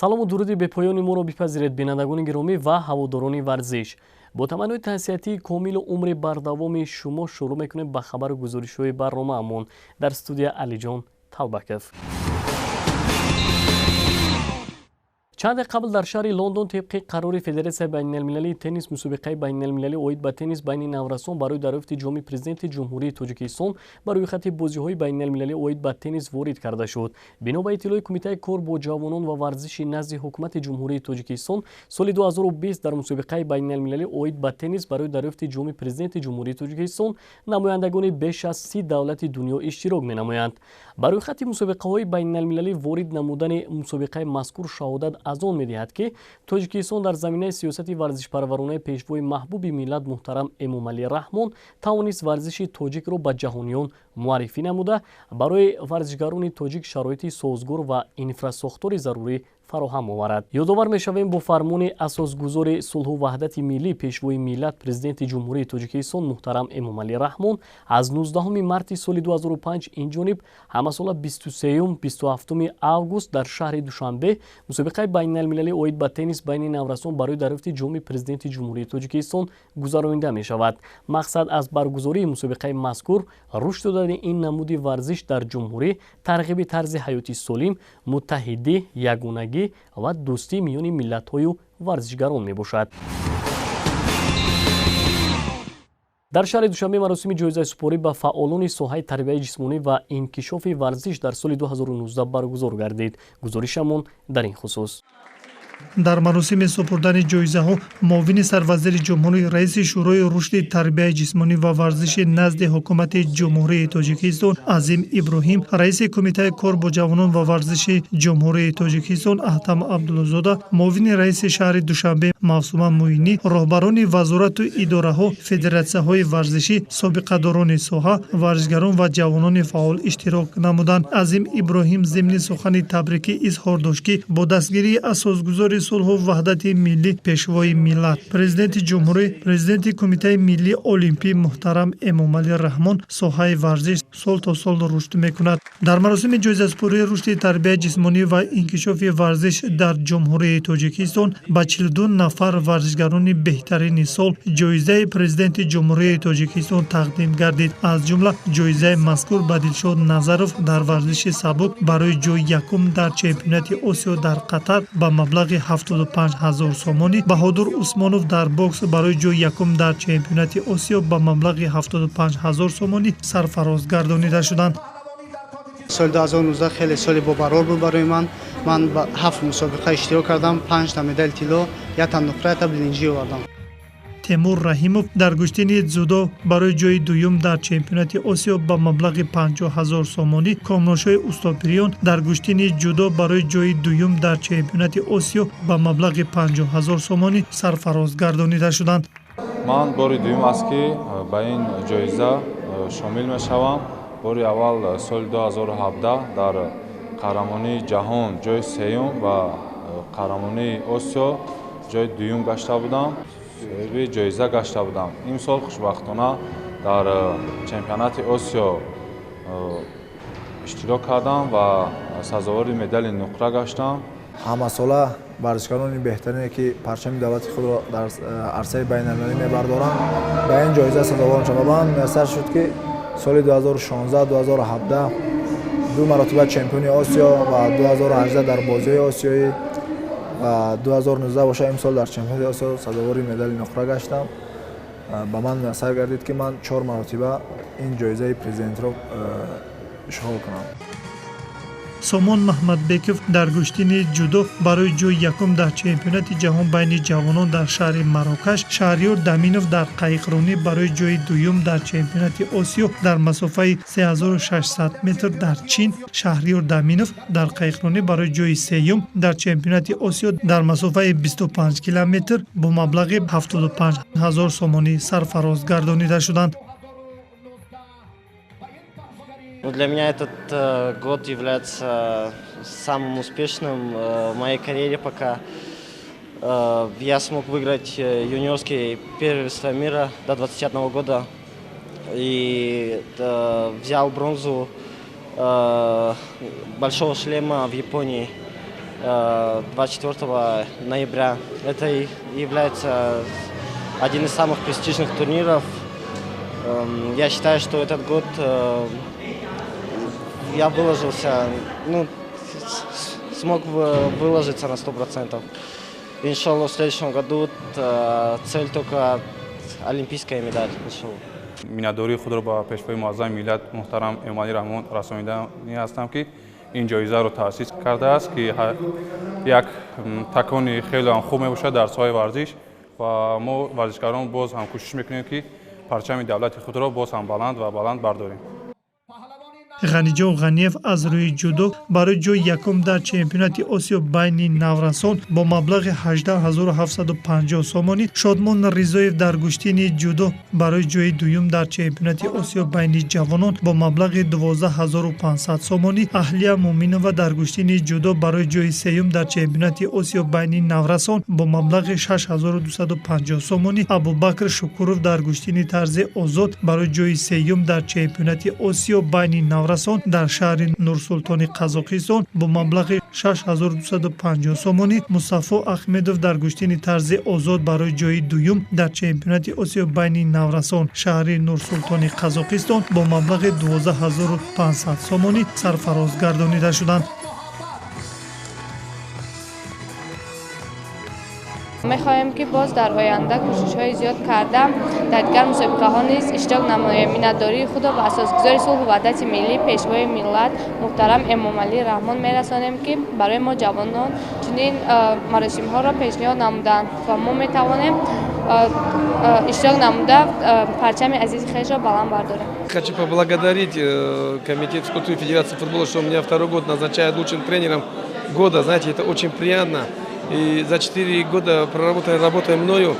Салому дуруди бепоёни моро бипазиред, бинандагони гиромӣ ва ҳаводорони варзиш. Бо таманнои таҳсиятии комилу умри бардавоми шумо шурӯъ мекунем ба хабару гузоришҳои барномаамон. Дар студия Алиҷон Талбаков. Чанде қабл дар шаҳри Лондон тибқи қарори Федератсияи байналмилалии теннис мусобиқаи байналмилалӣ оид ба теннис байни наврасон барои дарёфти ҷоми Президенти Ҷумҳурии Тоҷикистон ба рӯйхати бозиҳои байналмилалӣ оид ба теннис ворид карда шуд. Бино ба иттилои Кумитаи кор бо ҷавонон ва варзиши назди Ҳукумати Ҷумҳурии Тоҷикистон, соли 2020 дар мусобиқаи байналмилалӣ оид ба теннис барои дарёфти ҷоми Президенти Ҷумҳурии Тоҷикистон намояндагони беш аз 30 давлати дунё иштирок менамоянд. Ба рӯйхати мусобиқаҳои байналмилалӣ ворид намудани мусобиқаи мазкур шаҳодат аз он медиҳад, ки Тоҷикистон дар заминаи сиёсати варзишпарваронаи пешвои маҳбуби миллат муҳтарам Эмомалӣ Раҳмон тавонист варзиши тоҷикро ба ҷаҳониён муаррифӣ намуда, барои варзишгарони тоҷик шароити созгор ва инфрасохтори зарурӣ фароҳам оварад. Ёдовар мешавем, бо фармони асосгузори сулҳу ваҳдати миллӣ, пешвои миллат, Президенти Ҷумҳурии Тоҷикистон муҳтарам Эмомалӣ Раҳмон аз 19 марти соли 2005 инҷониб ҳамасола 23-27 август дар шаҳри Душанбе мусобиқаи байналмилалӣ оид ба теннис байни наврасон барои дарёфти ҷоми Президенти Ҷумҳурии Тоҷикистон гузаронида мешавад. Мақсад аз баргузории мусобиқаи мазкур рушд додани ин намуди варзиш дар ҷумҳурӣ, тарғиби тарзи ҳаёти солим, муттаҳидӣ, ягонагӣ ва дӯстӣ миёни миллатҳою варзишгарон мебошад. Дар шаҳри Душанбе маросими ҷоизасупорӣ ба фаъолони соҳаи тарбияи ҷисмонӣ ва инкишофи варзиш дар соли 2019 баргузор гардид. Гузоришамон дар ин хусус. Дар маросими супурдани ҷоизаҳо муовини сарвазири ҷумҳурӣ, раиси Шӯрои рушди тарбияи ҷисмонӣ ва варзиши назди Ҳукумати Ҷумҳурии Тоҷикистон Азим Иброҳим, раиси Кумитаи кор бо ҷавонон ва варзиши Ҷумҳурии Тоҷикистон Аҳтам Абдуллозода, муовини раиси шаҳри Душанбе Мавсума Муинӣ, роҳбарони вазорату идораҳо, федератсияҳои варзишӣ, собиқадорони соҳа, варзишгарон ва ҷавонони фаъол иштирок намуданд. Азим Иброҳим зимни сухани табрикӣ изҳор дошт, ки бо дастгирии асосгузори сулҳу ваҳдати миллӣ, пешвои миллат, Президенти ҷумҳурӣ, Президенти Кумитаи миллии олимпӣ муҳтарам Эмомалӣ Раҳмон соҳаи варзиш сол то сол рушд мекунад. Дар маросими ҷоизасупории рушди тарбияи ҷисмонӣ ва инкишофи варзиш дар Ҷумҳурии Тоҷикистон ба 42 нафар варзишгарони беҳтарини сол ҷоизаи Президенти Ҷумҳурии Тоҷикистон тақдим гардид. Аз ҷумла ҷоизаи мазкур ба Дилшод Назаров дар варзиши сабук барои ҷои якум дар чемпионати Осиё дар Қатар ба маблағи 75 ҳазор сомонӣ, Баҳодур Усмонов дар бокс барои ҷои якум дар чемпионати Осиё ба маблағи 75 ҳазор сомонӣ сарфароз гардонида шуданд. Соли 2019 хеле соли бобарор буд барои ман. Ман ба 7 мусобиқа иштирок кардам, 5 та медали тилло, якта нуқра, якта биринҷӣ овардам. Темур Раҳимов дар гӯштини дзюдо барои ҷои дуюм дар чемпионати Осиё ба маблағи 50 ҳазор сомонӣ, Комроншоҳи Устопириён дар гӯштини ҷудо барои ҷои дуюм дар чемпионати Осиё ба маблағи 50 ҳазор сомонӣ сарфароз гардонида шуданд. Ман бори дуюм аст, ки ба ин ҷоиза шомил мешавам. Бори аввал соли 2017 дар қаҳрамонии ҷаҳон ҷои сеюм ва қаҳрамонии Осиё ҷои дуюм гашта будам, соҳиби ҷоиза гашта будам. Имсол хушбахтона дар чемпионати Осиё иштирок кардам ва сазовори медали нуқра гаштам. Ҳамасола варзишгарони беҳтарине, ки парчами давлати худро дар арсаи байналмилалӣ мебардоранд, ба ин ҷоиза сазовор мешаванд. Ва ман муяссар шуд, ки соли 2016, 2017 ду маротиба чемпиони Осиё ва 2018 дар бозиҳои осиёӣ ва 2019 боша имсол дар чемпионати Осиё сазовори медали нуқра гаштам. Ба ман муяссар гардид, ки ман чор маротиба ин ҷоизаи президентро ишғол кунам. Сомон Маҳмадбеков дар гӯштини ҷудо барои ҷои якум дар чемпионати ҷаҳон байни ҷавонон дар шаҳри Марокаш, Шаҳриёр Даминов дар қайиқронӣ барои ҷои дуюм дар чемпионати Осиё дар масофаи 3600 метр дар Чин, Шаҳриёр Даминов дар қайиқронӣ барои ҷои сеюм дар чемпионати Осиё дар масофаи 25 километр бо маблағи 75 ҳазор сомонӣ сарфароз гардонида шуданд. Ну, для меня этот год является самым успешным в моей карьере пока. Я смог выиграть юниорский первенство мира до 21 года и взял бронзу большого шлема в Японии. 24 ноября. Это является один из самых престижных турниров. Я считаю, что этот год я выложился, ну, смог выложиться на 100%. Иншаллах, в следующем году цель только олимпийская медаль. Иншаллах. Миннатдории худро ба Пешвои Муаззами миллат муҳтарам Эмомалӣ Раҳмон расониданӣ ҳастам, ки ин ҷоизаро таъсис кардааст, ки як такони хеле ҳам хуб мебошад дар соҳаи варзиш, ва мо варзишгарон боз ҳам кӯшиш мекунем, ки парчами давлати худро боз ҳам баланд ва баланд бардорем. Ғаниҷон Ғаниев аз рӯи ҷудо барои ҷои якум дар чемпионати Осиё байни наврасон бо маблағи 18 750 сомонӣ, Шодмон Ризоев дар гӯштини ҷудо барои ҷои дуюм дар чемпионати Осиё байни ҷавонон бо маблағи 12 500 сомонӣ, Аҳлия Муъминова дар гӯштини ҷудо барои ҷои сеюм дар чемпионати Осиё байни наврасон бо маблағи 6250 сомонӣ, Абубакр Шукуров дар гӯштини тарзи озод барои ҷои сеюм дар чемпионати Осиё байни наврасон дар шаҳри Нурсултони Қазоқистон бо маблағи 6250 сомонӣ, Мустафо Ахмедов дар гӯштини тарзи озод барои ҷои дуюм дар чемпионати Осиё байни наврасон, шаҳри Нурсултони Қазоқистон бо маблағи 12 500 сомонӣ сарфароз гардонида шуданд. Мехоҳем, ки боз дар оянда кӯшишҳои зиёд карда, дар дигар мусобиқаҳо низ иштирок намоем. Миннатдории худро ба асосгузори сулҳу ваҳдати миллӣ, Пешвои миллат муҳтарам Эмомалӣ Раҳмон мерасонем, ки барои мо ҷавонон чунин маросимҳоро пешниҳод намуданд ва мо метавонем иштирок намуда, парчами азизи хешро баланд бардорем. Хочу поблагодарить Комитет физкультуры Федерации футбола, что меня второй год назначают лучшим тренером года. Знаете, это очень приятно. И за 4 года проработанной работой мною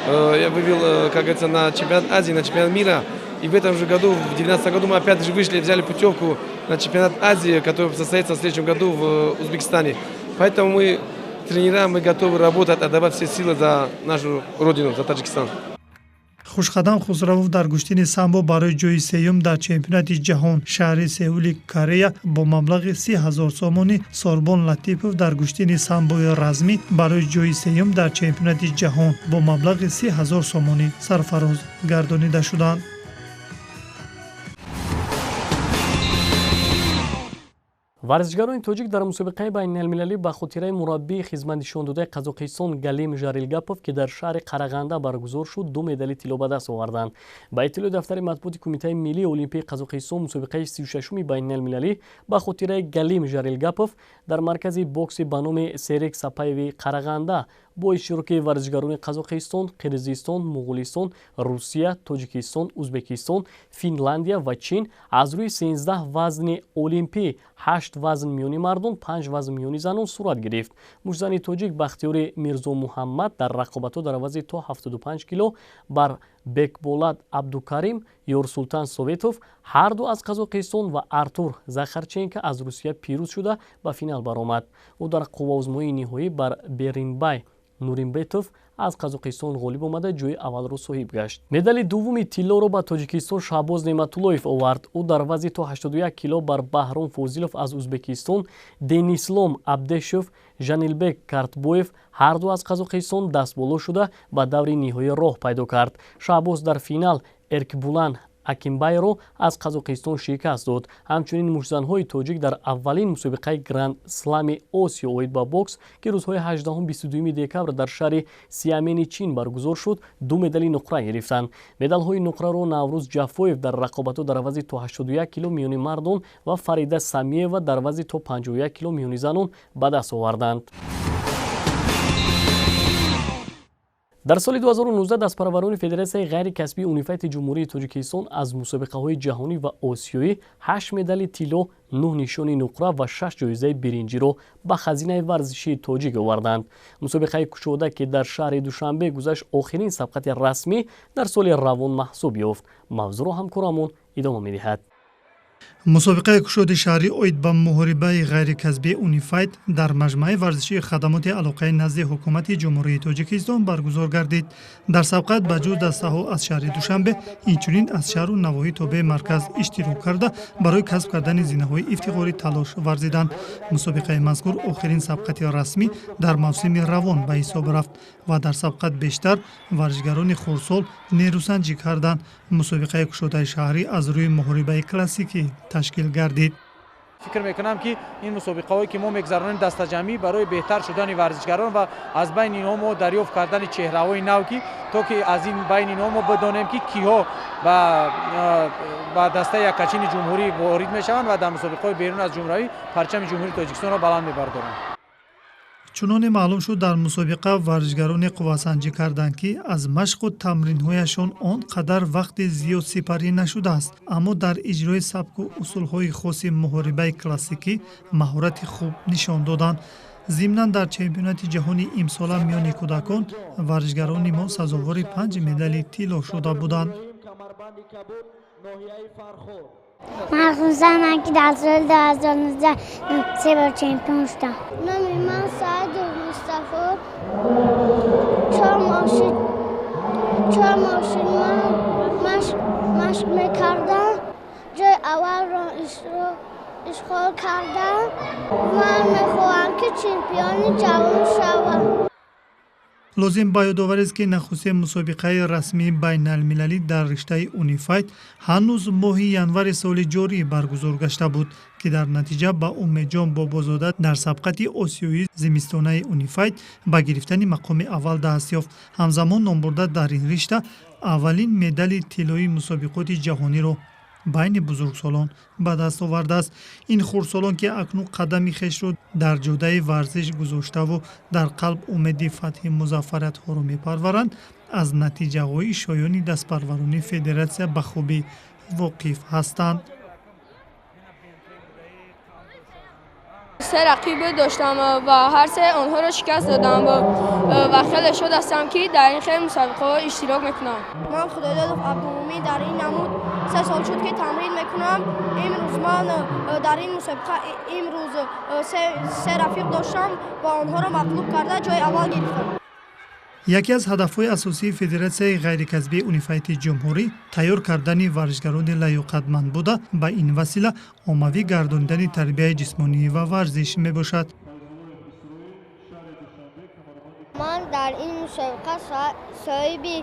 я вывел, как говорится, на чемпионат Азии, на чемпионат мира. И в этом же году, в 2019 году, мы опять же вышли, взяли путевку на чемпионат Азии, который состоится в следующем году в Узбекистане. Поэтому мы, тренера, мы готовы работать, отдавать все силы за нашу родину, за Таджикистан. Хушқадам Хусравов дар гӯштини самбо барои ҷои сеюм дар чемпионати ҷаҳон, шаҳри Сеули Корея бо маблағи 30 000 сомонӣ, Сорбон Латипов дар гӯштини самбои размӣ барои ҷои сеюм дар чемпионати ҷаҳон бо маблағи 30 000 сомонӣ сарфароз гардонида шуданд. Варзишгарони тоҷик дар мусобиқаи байналмилалӣ ба хотираи мураббии хизматнишондодаи Қазоқистон Галим Жарилгапов, ки дар шаҳри Қарағанда баргузор шуд, ду медали тилло ба даст оварданд. Ба иттилои дафтари матбуоти Кумитаи миллии олимпии Қазоқистон, мусобиқаи 36-уми байналмилалӣ ба хотираи Галим Жарилгапов дар маркази бокси ба номи Серик Сапаеви Қарағанда бо иштироки варзишгарони Қазоқистон, Қирғизистон, Муғулистон, Русия, Тоҷикистон, Узбекистон, Финландия ва Чин аз рӯи 13 вазни олимпӣ, ҳашт вазн миёни мардон, панҷ вазн миёни занон сурат гирифт. Муштзани тоҷик Бахтиёри Мирзомуҳаммад дар рақобатҳо дар вазни то 75 кило бар Бекболат Абдукарим, Ёрсултан Советов, ҳарду аз Қазоқистон, ва Артур Захарченко аз Русия пирӯз шуда, ба финал баромад. Ӯ дар қувваозмоии ниҳоӣ бар Беринбай Нуримбетов аз Қазоқистон ғолиб омада, ҷои аввалро соҳиб гашт. Медали дуввуми тиллоро ба Тоҷикистон Шаҳбоз Неъматуллоев овард. Ӯ дар вазни то 81 кило бар Баҳром Фозилов аз Узбекистон, Денислом Абдешев, Жанилбек Картбоев, ҳарду аз Қазоқистон, дастболо шуда, ба даври ниҳоӣ роҳ пайдо кард. Шаҳбоз дар финал Эркбулан Акимбайро аз Қазоқистон шикаст дод. Ҳамчунин муштзанҳои тоҷик дар аввалин мусобиқаи Гранд Слами Осиё оид ба бокс, ки рӯзҳои 18-22 декабр дар шаҳри Сиамени Чин баргузор шуд, ду медали нуқра гирифтанд. Медалҳои нуқраро Наврӯз Ҷафоев дар рақобатҳо дар вазни то 81 кило миёни мардон ва Фарида Самиева дар вазни то 51 кило миёни занон ба даст оварданд. Дар соли 2019 дастпарварони Федератсияи ғайрикасбии Унифайти Ҷумҳурии Тоҷикистон аз мусобиқаҳои ҷаҳонӣ ва осиёӣ ҳашт медали тилло, нӯҳ нишони нуқра ва шаш ҷоизаи биринҷиро ба хазинаи варзишии тоҷик оварданд. Мусобиқаи кушода, ки дар шаҳри Душанбе гузашт, охирин сабқати расмӣ дар соли равон маҳсуб ёфт. Мавзӯъро ҳамкорамон идома медиҳад. Мусобиқаи кушоди шаҳрӣ оид ба муҳорибаи ғайрикасбии Унифайт дар маҷмӯаи варзишии хадамоти алоқаи назди ҳукумати Ҷумҳурии Тоҷикистон баргузор гардид. Дар сабқат ба ҷуз дастаҳо аз шаҳри Душанбе, инчунин аз шаҳру навоҳии тобеи марказ иштирок карда, барои касб кардани зинаҳои ифтихорӣ талош варзиданд. Мусобиқаи мазкур охирин сабқати расмӣ дар мавсими равон ба ҳисоб рафт ва дар сабқат бештар варзишгарони хурдсол нерӯсанҷӣ карданд. Мусобиқаи кушодаи шаҳрӣ аз рӯи муҳорибаи классикӣ ташкил гардид. Фикр мекунам, ки ин мусобиқаҳое ки мо мегузаронем дастаҷамъӣ барои беҳтар шудани варзишгарон ва аз байни инҳо мо дарёфт кардани чеҳраҳои нав, ки то ки аз ин байни инҳо мо бидонем, ки киҳо ба дастаи яккачини ҷумҳурӣ ворид мешаванд ва дар мусобиқаҳои берун аз ҷумҳурӣ парчами Ҷумҳурии Тоҷикистонро баланд мебардоранд. Чуноне маълум шуд, дар мусобиқа варзишгароне қуввасанҷӣ карданд, ки аз машқу тамринҳояшон он қадар вақти зиёд сипарӣ нашудааст, аммо дар иҷрои сабку усулҳои хоси муҳорибаи классикӣ маҳорати хуб нишон доданд. Зимнан дар чемпионати ҷаҳони имсола миёни кӯдакон варзишгарони мо сазовори 5 медали тилло шуда буданд. Ман хурсандам, ки дар соли 2019 се бор чемпион шудам. Номи ман Саидов Мустафо. 4 моҳ шуд ман машқ мекардам. Ҷои аввалро ишғол кардам. Ман мехоҳам, ки чемпиони ҷаҳон шавам. Лозим ба ёдоварист, ки нахустин мусобиқаи расмии байналмилалӣ дар риштаи Унифайт ҳанӯз моҳи январи соли ҷорӣ баргузор гашта буд, ки дар натиҷа ба Умедҷон Бобозода дар сабқати осиёии зимистонаи Унифайт ба гирифтани мақоми аввал даст ёфт. Ҳамзамон номбурда дар ин ришта аввалин медали тиллоии мусобиқоти ҷаҳониро байни бузургсолон ба даст овардааст. Ин хурдсолон, ки акнун қадами хешро дар ҷодаи варзиш гузоштаву дар қалб умеди фатҳи музаффариятҳоро мепарваранд, аз натиҷаҳои шоёни дастпарварони федератсия ба хубӣ воқиф ҳастанд. Се рақиб доштам ва ҳар се онҳоро шикаст додам ва хеле шод ҳастам, ки дар ин хел мусобиқаҳо иштирок мекунам. Ман Худойдодов Абдумумин, дар ин намуд 3 сол шуд, ки тамрин мекунам. Имрӯз ман дар ин мусобиқа имрӯз се рафиқ доштам ва онҳоро мағлуб карда, ҷои аввал гирифтам. Яке аз ҳадафҳои асосии федератсияи ғайрикасбии Унифайти ҷумҳурӣ тайёр кардани варзишгарони лаёқатманд буда, ба ин васила оммавӣ гардонидани тарбияи ҷисмонӣ ва варзиш мебошад. Ман дар ин мусобиқа соҳиби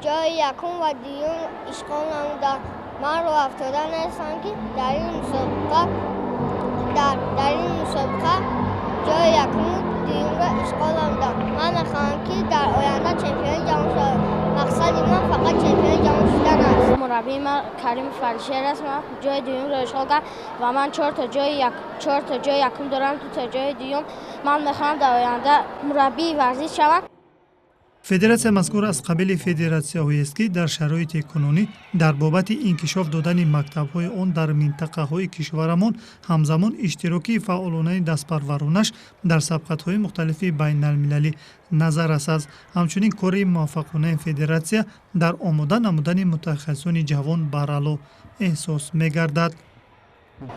ҷои якум ва дуюм ишғол намудам. Ман роҳафтода нестам, ки дар ин мусобиқа ҷои якуму дуюмро ишғол намудам. Ман мехоҳам, ки дар оянда чемпиони ҷаҳон шавам. Мақсади ман фақат чемпиони ҷаҳон шудан аст. Мураббии ман Каримов Алишер аст. Ман ҷои дуюмро ишғол кард ва ман чорта ҷои якум дорам, дута ҷои дуюм. Ман мехоҳам дар оянда мураббии варзиш шавам. Федератсияи мазкур аз қабили федератсияҳоест, ки дар шароити кунунӣ дар бобати инкишоф додани мактабҳои он дар минтақаҳои кишварамон, ҳамзамон иштироки фаъолонаи дастпарваронаш дар сабқатҳои мухталифи байналмилалӣ назаррас аст. Ҳамчунин кори муваффақонаи федератсия дар омода намудани мутахассисони ҷавон баррало эҳсос мегардад.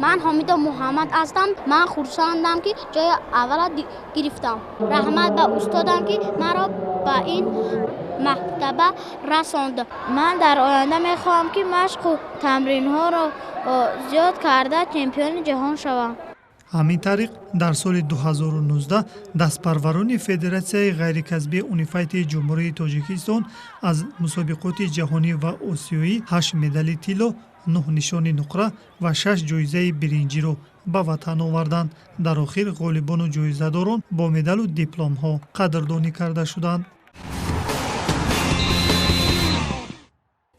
Ман Ҳомидов Муҳаммад ҳастам. Ман хурсандам, ки ҷои аввалро гирифтам. Раҳмат ба устодам, ки маро ба ин мартаба расонд. Ман дар оянда мехоҳам, ки машқу тамринҳоро зиёд карда, чемпиони ҷаҳон шавам. Ҳамин тариқ, дар соли 2019 дастпарварони федератсияи ғайрикасбии Унифайти Ҷумҳурии Тоҷикистон аз мусобиқоти ҷаҳонӣ ва осиёӣ ҳашт медали тилло, нӯҳ нишони нуқра ва шаш ҷоизаи биринҷиро ба ватан оварданд. Дар охир ғолибону ҷоизадорон бо медалу дипломҳо қадрдонӣ карда шуданд.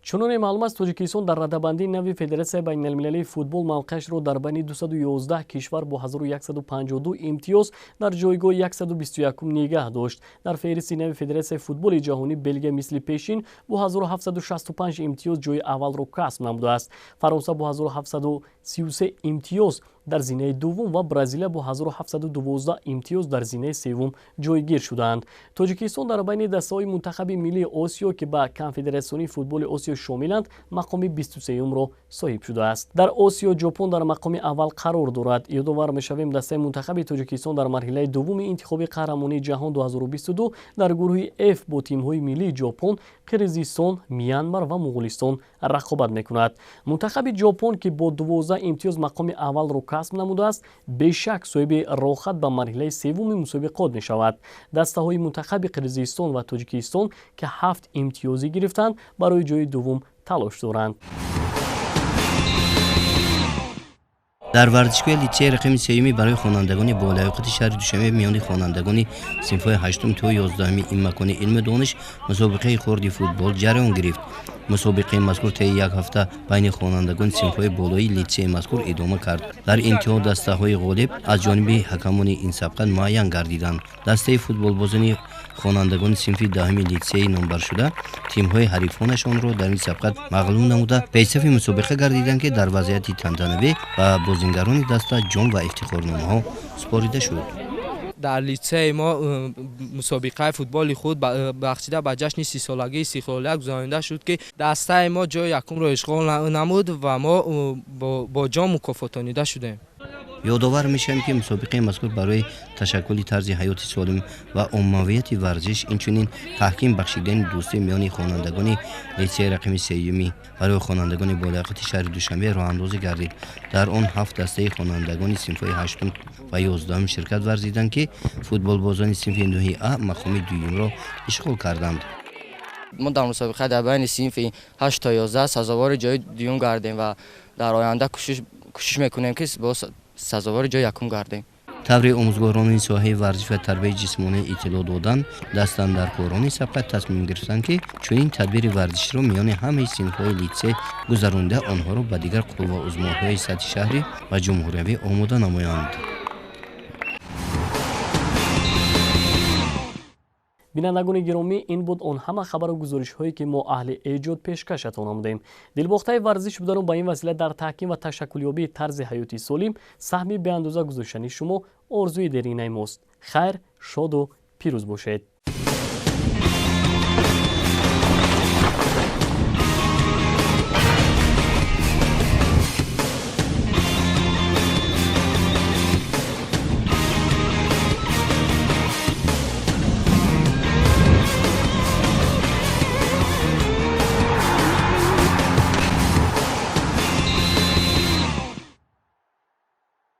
Чуноне маълум аст, Тоҷикистон дар радабандии нави Федератсияи байналмилалии футбол мавқеашро дар байни 211 кишвар бо 1152 имтиёз дар ҷойгоҳи 121 нигаҳ дошт. Дар феҳристи нави Федератсияи футболи ҷаҳонӣ Белгия мисли пешин бо 1765 имтиёз ҷои аввалро касб намудааст. Фаронса бо 1733 имтиёз дар зинаи дуввум ва Бразилия бо 1712 имтиёз дар зинаи севум ҷойгир шудаанд. Тоҷикистон дар байни дастаҳои мунтахаби миллии Осиё, ки ба Конфедератсиони футболи Осиё шомиланд, мақоми 23-умро соҳиб шудааст. Дар Осиё Ҷопон дар мақоми аввал қарор дорад. Ёдовар мешавем, дастаи мунтахаби Тоҷикистон дар марҳилаи дуввуми интихоби қаҳрамонии ҷаҳон 2022 дар гурӯҳи F бо тимҳои миллии Ҷопон, Қирғизистон, Мянмар ва Муғулистон рақобат мекунад. Мунтахаби Ҷопон, ки бо 12 имтиёз мақоми аввалро касб намудааст, бешак соҳиби роҳхат ба марҳилаи севуми мусобиқот мешавад. Дастаҳои мунтахаби Қирғизистон ва Тоҷикистон, ки 7 имтиёзӣ гирифтанд, барои ҷои дуввум талош доранд. Дар варзишгоҳи литсеи рақами сеюми барои хонандагони болаёқати шаҳри Душанбе миёни хонандагони синфҳои ҳаштум то ёздаҳуми ин макони илму дониш мусобиқаи хурди футбол ҷараён гирифт. Мусобиқаи мазкур таи як ҳафта байни хонандагони синфҳои болоии литсеи мазкур идома кард. Дар интиҳо дастаҳои ғолиб аз ҷониби ҳакамони ин сабқат муайян гардиданд. Дастаи футболбозони хонандагони синфи даҳуми литсеи номбаршуда тимҳои ҳарифонашонро дар ин сабқат мағлуб намуда пешсафи мусобиқа гардиданд, ки дар вазъияти тантанавӣ ба бозингарони даста ҷом ва ифтихорномаҳо супорида шуд. Дар литсеи мо мусобиқаи футболи худ бахшида ба ҷашни 30-солагии истиқлолият гузаронида шуд, ки дастаи мо ҷои якумро ишғол намуд ва мо бо ҷом мукофотонида шудем. Ёдовар мешавем, ки мусобиқаи мазкур барои ташаккули тарзи ҳаёти солим ва оммавияти варзиш, инчунин таҳким бахшидани дӯстӣ миёни хонандагони литсеи рақами сеюмӣ барои хонандагони болаёқати шаҳри Душанбе роҳандозӣ гардид. Дар он 7 дастаи хонандагони синфҳои ҳаштум ва ёздаҳум ширкат варзиданд, ки футболбозони синфи нӯҳи А мақоми дуюмро ишғол карданд. Мо дар мусобиқа дар байни синфи 8 то 11 сазовори ҷои дуюм гардем ва дар оянда кӯшиш мекунем, ки сазовори ҷои якум гардем. Таври омӯзгорони соҳаи варзиш ва тарбияи ҷисмонӣ иттилоъ доданд, дастандаркорони сабқат тасмим гирифтанд, ки чунин тадбири варзиширо миёни ҳамаи синфҳои литсей гузаронида онҳоро ба дигар қувваузмоҳои сатҳи шаҳрӣ ва ҷумҳуриявӣ омода намоянд. Бинандагони гиромӣ, ин буд он ҳама хабару гузоришҳое, ки мо аҳли эҷод пешкашатон намудем. Дилбохтаи варзиш будану ба ин васила дар таҳким ва ташаккулёбии тарзи ҳаёти солим саҳми беандоза гузоштани шумо орзуи деринаи мост. Хайр, шоду пирӯз бошед.